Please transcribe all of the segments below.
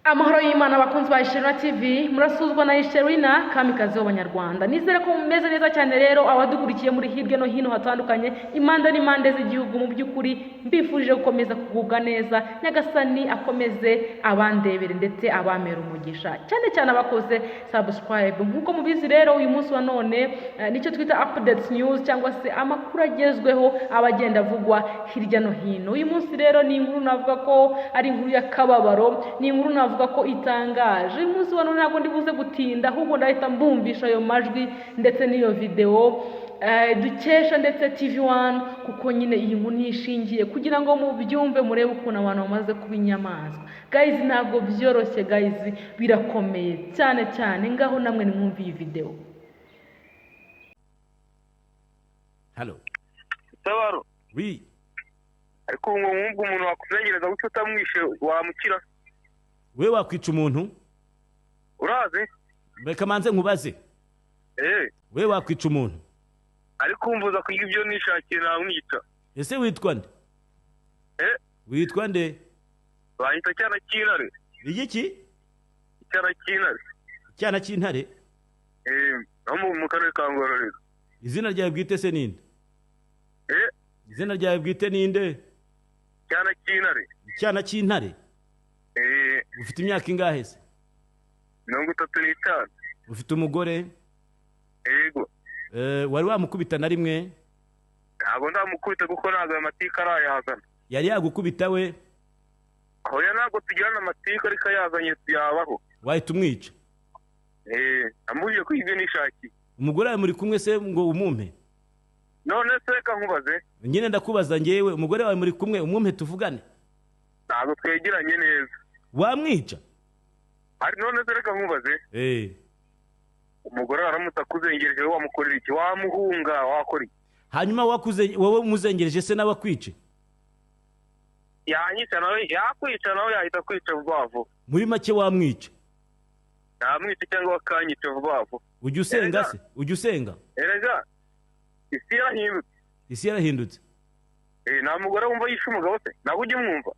Amahoro y'Imana abakunzi ba Isherina TV, murasuzwa na Isherina kamikazi w'Abanyarwanda. Nizere ko mumeze neza cyane. Rero abadukurikiye muri hirya no hino hatandukanye, impande n'impande z'igihugu, mu by'ukuri mbifurije gukomeza kugubwa neza. Nyagasani akomeze abandebere ndetse abamera umugisha, cyane cyane abakoze subscribe. Nk'uko mubizi rero, uyu munsi wa none nicyo twita updates news, cyangwa se amakuru agezweho aba agenda avugwa hirya no hino. Uyu munsi rero ni inkuru navuga ko ari inkuru y'akababaro, ni inkuru navuga ko itangaje. Uyu munsi wa none ntabwo ndi buze gutinda, ahubwo ndahita mbumvisha ayo majwi ndetse n'iyo videwo dukesha ndetse TV One, kuko nyine iyi nkuru nishingiye kugira ngo mubyumve, murebe ukuntu abantu bamaze kuba inyamaswa. Guys, ntabwo byoroshye guys, birakomeye cyane cyane. Ngaho namwe nimwumve iyi videwo. Halo. Tabaro. Oui. Ariko ubu nk'ubwo umuntu wakuzengereza gutyo utamwishe wamukira? We wakwica umuntu? Urazi? Reka manze nkubaze. We wakwica umuntu? Ariko umvuza kurya ibyo nishakiye namwica. Ese witwa nde? Witwa nde? Banyita Cyana cy'Intare. Igiki? Cyana cy'Intare. Cyana cy'Intare? Aho mu karere ka Ngororero. Izina ryawe bwite se ninde? Izina ryawe bwite ninde? Cyana cy'Intare. Cyana cy'Intare? Ufite imyaka ingahe se? 35. Ufite umugore? Yego. Wari wamukubita na rimwe? Ntabwo ndamukubita kuko ntabwo amatika arayazana. Yari yagukubita we? Oya, ntabwo tugirana amatika, ariko ayazanye yabaho. Wahita umwica? Amubwiye ko ibyo nishakiye. Umugore wawe muri kumwe se ngo umumpe? None se reka nkubaze. Nyine ndakubaza ngewe, umugore wawe muri kumwe umumpe tuvugane? Ntabwo twegeranye neza. Wamwica? Ari none se reka nkubaze. Umugore aramutse akuzengereje wamukorera iki? Wamuhunga, wakora iki? Hanyuma wakuze wowe umuzengereje se nawe akwice? Yanyica nawe, yakwica nawe, yahita kwica vuba vuba. Muri make wamwica? Yamwica cyangwa wakanyica vuba vuba. Ujya usenga se? Ujya usenga? Erega isi yarahindutse. Isi yarahindutse. Nta mugore wumva yishe umugabo se? Ntabwo ujya umwumva?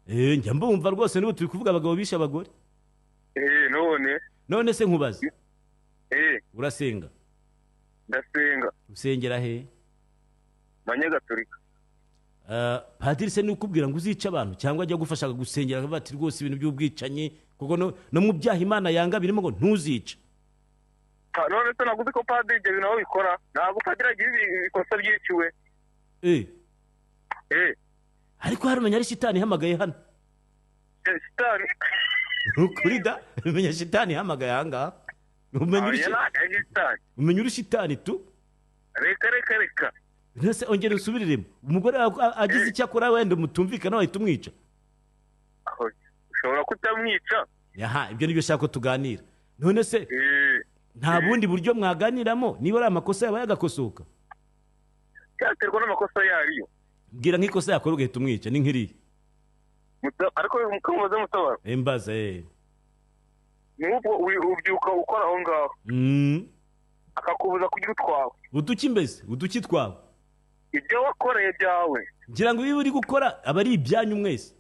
Njya mbumva rwose, niba turi kuvuga abagabo bishe abagore. None. None se nkubaze. Urasenga? Ndasenga. Usengera he? Banyagatolika. Padiri se nukubwira ngo uzice abantu cyangwa ajya gufasha gusengera bati rwose ibintu by'ubwicanyi, kuko no mu byaha Imana yanga birimo ngo ntuzice. None se naguze ko padiri ibyo bintu bikora? Ntabwo padiri agira ibikosa byiciwe. Ariko hari umenya ari shitani ihamagaye hano. Shitani. Ukuri da, umenya shitani ihamagaye aha ngaha. Umenya uri shitani tu. Reka reka reka. Ntese ongera usubiriremo. Umugore agize icyo akora wenda mutumvikana wahita umwica. Ushobora kutamwica. Aha, ibyo nibyo shaka ko tuganira. None se nta bundi buryo mwaganiramo niba ari amakosa yabaye agakosoka? Cyaterwa n'amakosa yariyo. Mbwira nk'ikosa yakora ugahita umwica ni nk'iriya. Ariko mukamubaze mutabara. Mbaza Nubwo ubyuka ukora aho ngaho. Akakubuza kugira utwawe. Uduki mbese? Uduki twawe? Ibyo wakoreye byawe. Ngira ngo ibi uri gukora aba ari ibyanyu mwese.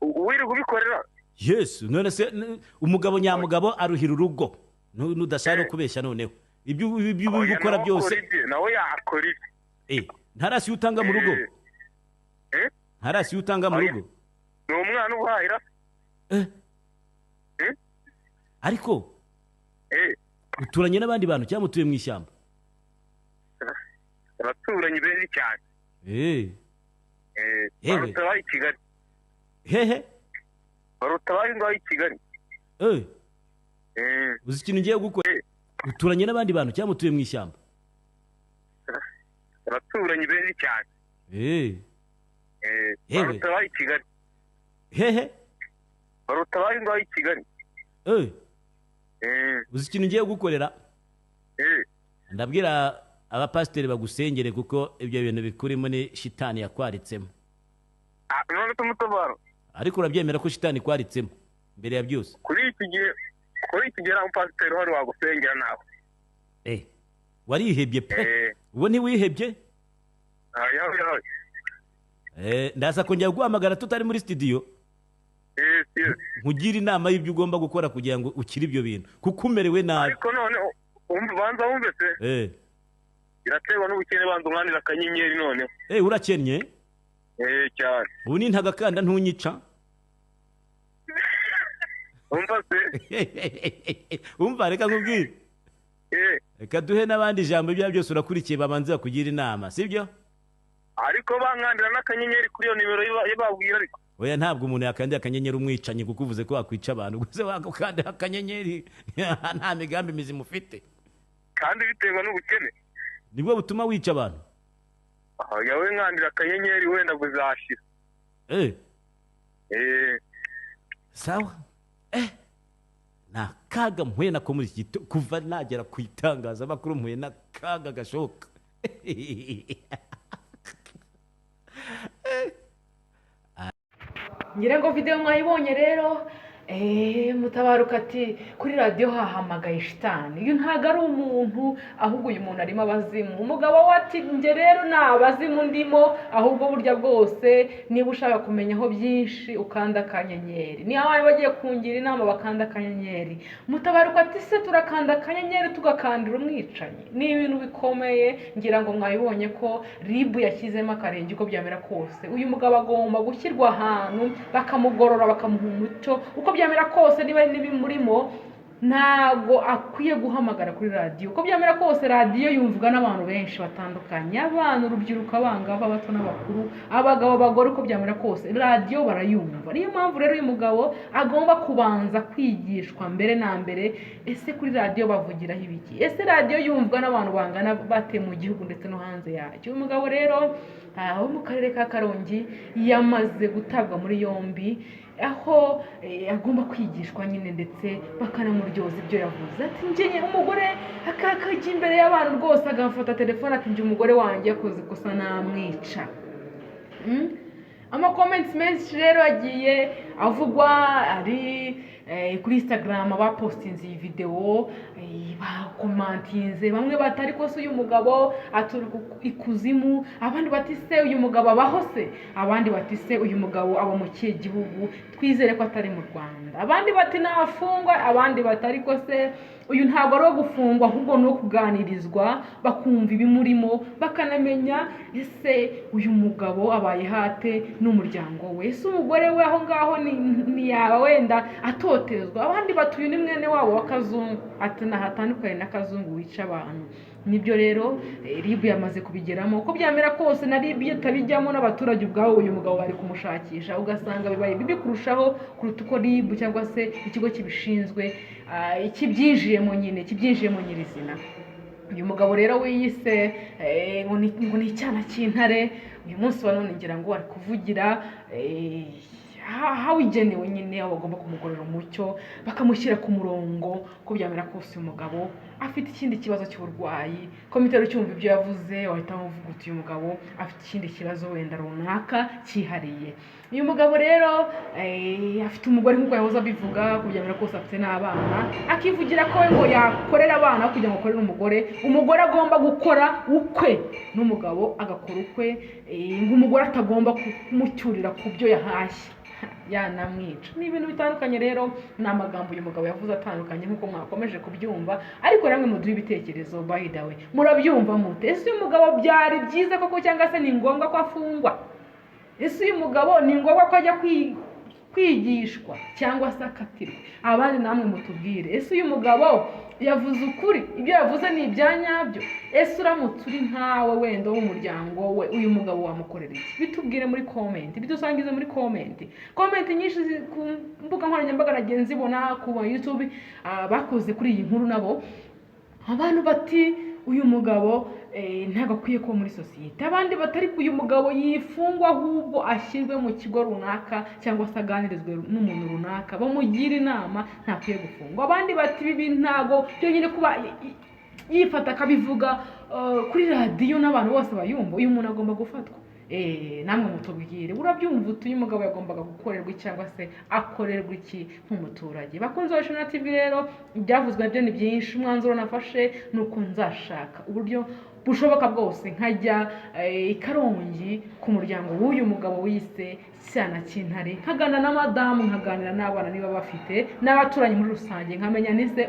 Wirirwa ubikorera? Yes, none se umugabo nyamugabo aruhira urugo. Nudashaka no kubeshya noneho. Ibyo uri gukora byose nawe yakora ibye. Ntarasi utanga mu rugo. Ntarasi utanga mu rugo. Ni umwana uhahira. Ariko uturanye n'abandi bantu cyangwa mutuye mu ishyamba? Abaturanyi benshi cyane. Baruta bari i Kigali. Hehe? Baruta bari ngaho i Kigali. Uzi ikintu ngiye gukora? Uturanye n'abandi bantu cyangwa mutuye mu ishyamba? Abaturanyi benshi cyane. Baruta bari i Kigali. Hehe? Baruta bari ngaho i Kigali. Uzi ikintu ngiye gukorera? Ndabwira abapasiteri bagusengere kuko ibyo bintu bikurimo ni shitani yakwaritsemo. None tumutabara. Ariko urabyemera ko shitani ikwaritsemo mbere ya byose? Kuri iki gihe nta mupasiteri uhari wagusengera nawe. Warihebye pe. Ubu ntiwihebye? Ndaza kongera guhamagara tutari muri studio. Nkugire inama y'ibyo ugomba gukora kugira ngo ukire ibyo bintu, kuko umerewe nabi. Ariko none banza wumve se. Biraterwa n'ubukene, banza umwanira akanyenyeri noneho. Urakennye? Cyane. Ubu ni ntagakanda ntunyica? Umva se. Umva, reka nkubwire. Reka duhe n'abandi ijambo. Ibyo byose urakurikiye, babanze bakugira inama, sibyo? Ariko bankandira n'akanyenyeri kuri iyo nimero babwira ariko. Oya, ntabwo umuntu yakandira akanyenyeri umwicanyi, kuko uvuze ko wakwica abantu. Gusa wakandira akanyenyeri nta migambi mizima ufite. Kandi biterwa n'ubukene. Nibwo butuma wica abantu. Yawe nkandira akanyenyeri wenda buzashira. Sawa. Ni akaga mpuye nako muri iki gito, kuva nagera ku itangazamakuru mpuye n'akaga gashoboka. Ngira ngo video mwayibonye rero. Mutabaruka ati kuri radiyo hahamagaye shitani, uyu ntabwo ari umuntu, ahubwo uyu muntu arimo abazimu. Umugabo we ati njye rero nta bazimu ndimo, ahubwo burya bwose niba ushaka kumenyaho byinshi ukanda akanyenyeri. Niba bari bagiye kungira inama bakanda akanyenyeri. Mutabaruka ati se turakanda akanyenyeri tugakandira umwicanyi? Ni ibintu bikomeye. Ngira ngo mwabibonye ko RIB yashyizemo akarenge. Uko byamera kose uyu mugabo agomba gushyirwa ahantu bakamugorora, bakamuha umuco. Uko byamera kose niba ari n'ibimurimo ntabwo akwiye guhamagara kuri radiyo. Uko byamera kose radiyo yumvwa n'abantu benshi batandukanye, abana, urubyiruko, abangavu, abato n'abakuru, abagabo, abagore. Uko byamera kose radiyo barayumva. Niyo mpamvu rero uyu mugabo agomba kubanza kwigishwa mbere na mbere, ese kuri radiyo bavugiraho ibiki? Ese radiyo yumvwa n'abantu bangana bate mu gihugu ndetse no hanze yacyo? Uyu mugabo rero wo mu karere ka Karongi yamaze gutabwa muri yombi, aho agomba kwigishwa nyine ndetse bakanamuryoza ibyo yavuze. Ati njye umugore akakajya imbere y'abantu rwose agafata telefone ati njye umugore wanjye yakoze ikosa namwica. Amakomenti menshi rero agiye avugwa ari kuri Instagram, bapostinze iyi videwo, bakomantinze bamwe bati ariko se uyu mugabo aturuka ikuzimu, abandi bati se uyu mugabo abaho se, abandi bati se uyu mugabo aba mu kihe gihugu, twizere ko atari mu Rwanda, abandi bati nafungwa, abandi bati ariko se uyu ntabwo ari uwo gufungwa, ahubwo ni uwo kuganirizwa bakumva ibimurimo, bakanamenya ese uyu mugabo abaye hate n'umuryango we, ese umugore we aho ngaho ntiyaba wenda atotezwa. Abandi batuye ni mwene wabo wa Kazungu, ati nahatandukanye na Kazungu wica abantu. Nibyo rero RIB yamaze kubigeramo. Uko byamera kose na RIB itabijyamo n'abaturage ubwabo uyu mugabo bari kumushakisha, ugasanga bibaye bibi kurushaho kuruta uko RIB cyangwa se ikigo kibishinzwe kibyinjiyemo nyine, kibyinjiyemo nyirizina. Uyu mugabo rero wiyise ngo ni icyana cy'intare, uyu munsi wa none ngira ngo ari kuvugira hawigenewe nyine, aho bagomba kumugorora umucyo bakamushyira ku murongo. Uko byamera kose uyu mugabo afite ikindi kibazo cy'uburwayi. Komite cyumva ibyo yavuze wahita uvuga uti uyu mugabo afite ikindi kibazo wenda runaka cyihariye. Uyu mugabo rero afite umugore nk'uko yahoze abivuga, uko byamera kose afite n'abana, akivugira ko we ngo yakorera abana kugira ngo akorere umugore. Umugore agomba gukora ukwe n'umugabo agakora ukwe, ngo umugore atagomba kumucyurira ku byo yahashye yanamwica. Ni ibintu bitandukanye rero, ni amagambo uyu mugabo yavuze atandukanye nk'uko mwakomeje kubyumva, ariko namwe muduhe ibitekerezo. By the way, murabyumva mute? Ese uyu mugabo byari byiza koko cyangwa se ni ngombwa ko afungwa? Ese uyu mugabo ni ngombwa ko ajya kwigishwa cyangwa se akatirwa? Abandi namwe mutubwire, ese uyu mugabo yavuze ukuri? Ibyo yavuze ni ibya nyabyo? Ese uramutse uri nkawe wenda wo mu muryango we, uyu mugabo wamukorera iki? Bitubwire muri comment, bidusangize muri comment. Comment nyinshi ku mbuga nkoranyambaga nagiye nzibona, ku ma YouTube bakoze kuri iyi nkuru nabo, abantu bati uyu mugabo ntabwo akwiye kuba muri sosiyete, abandi batari uyu mugabo yifungwa ahubwo ashyirwe mu kigo runaka cyangwa se aganirizwe n'umuntu runaka bamugira inama, ntakwiye gufungwa. Abandi bati ibi ntabwo byonyine kuba yifata akabivuga kuri radiyo n'abantu bose bayumva, uyu muntu agomba gufatwa. Namwe mutubwire, urabyumva uti uyu mugabo yagombaga gukorerwa iki cyangwa se akorerwa iki nk'umuturage? Bakunzi ba Shona TV rero, ibyavuzwe nabyo ni byinshi. Umwanzuro nafashe ni uko nzashaka uburyo bushoboka bwose nkajya i Karongi ku muryango w'uyu mugabo wise Cyana cy'Intare, nkaganira na madamu, nkaganira n'abana niba bafite, n'abaturanyi muri rusange, nkamenya nise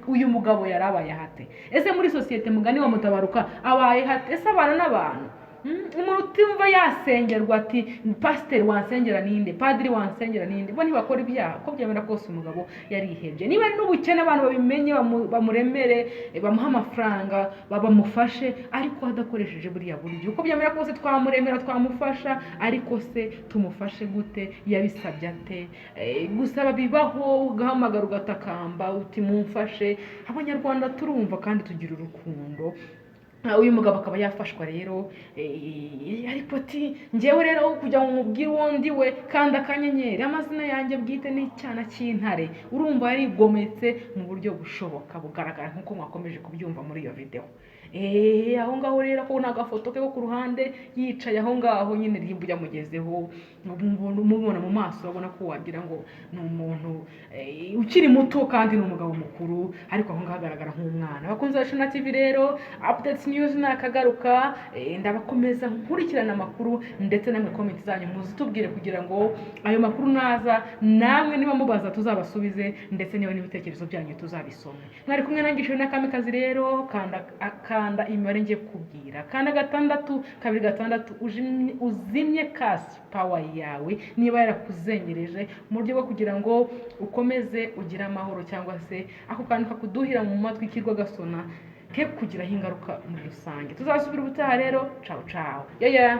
uyu mugabo yarabaye hate, ese muri sosiyete mugani wa Mutabaruka abaye hate, ese abana n'abantu? Umuntu utumva yasengerwa ati pasiteri wansengera ninde, padiri wansengera ninde, bo ntibakora ibyaha? Uko byemera kose umugabo yarihebye. Niba ari n'ubukene, abantu babimenye, bamuremere, bamuhe amafaranga, bamufashe, ariko adakoresheje buriya buryo. Uko byemera kose twamuremera, twamufasha, ariko se tumufashe gute? Yabisabye ate? Gusaba bibaho, ugahamagara ugatakamba uti mumfashe. Abanyarwanda turumva kandi tugira urukundo. Uyu mugabo akaba yafashwa rero, ariko ati njyewe rero kugira ngo mubwire uwo ndi we, kanda akanyenyeri, amazina yanjye bwite ni Icyana cy'Intare. Urumva yarigometse mu buryo bushoboka bugaragara, nk'uko mwakomeje kubyumva muri iyo videwo. Aho ngaho rero ko ni agafoto ke ko ku ruhande yicaye aho ngaho nyine, rimbu yamugezeho, mubona mu maso urabona ko wagira ngo ni umuntu ukiri muto kandi ni umugabo mukuru, ariko aho ngaho agaragara nk'umwana. Abakunzi ba Shona TV rero, updates news nakagaruka. Ndabakomeza nkurikirana amakuru, ndetse namwe comment zanyu muzitubwire kugira ngo ayo makuru naza namwe niba mubaza tuzabasubize, ndetse niba n'ibitekerezo byanyu tuzabisome. Mwari kumwe nanjye Shona Kamikazi. Rero kanda kanda imibare ngiye kukubwira, kanda 6 2 6, uzimye kasi pawa yawe niba yarakuzengereje, mu buryo bwo kugira ngo ukomeze ugire amahoro, cyangwa se ako kantu kakuduhira mu matwi kirwa gasona ke kugiraho ingaruka muri rusange. Tuzasubira ubutaha rero. Cawu cawu, yeah.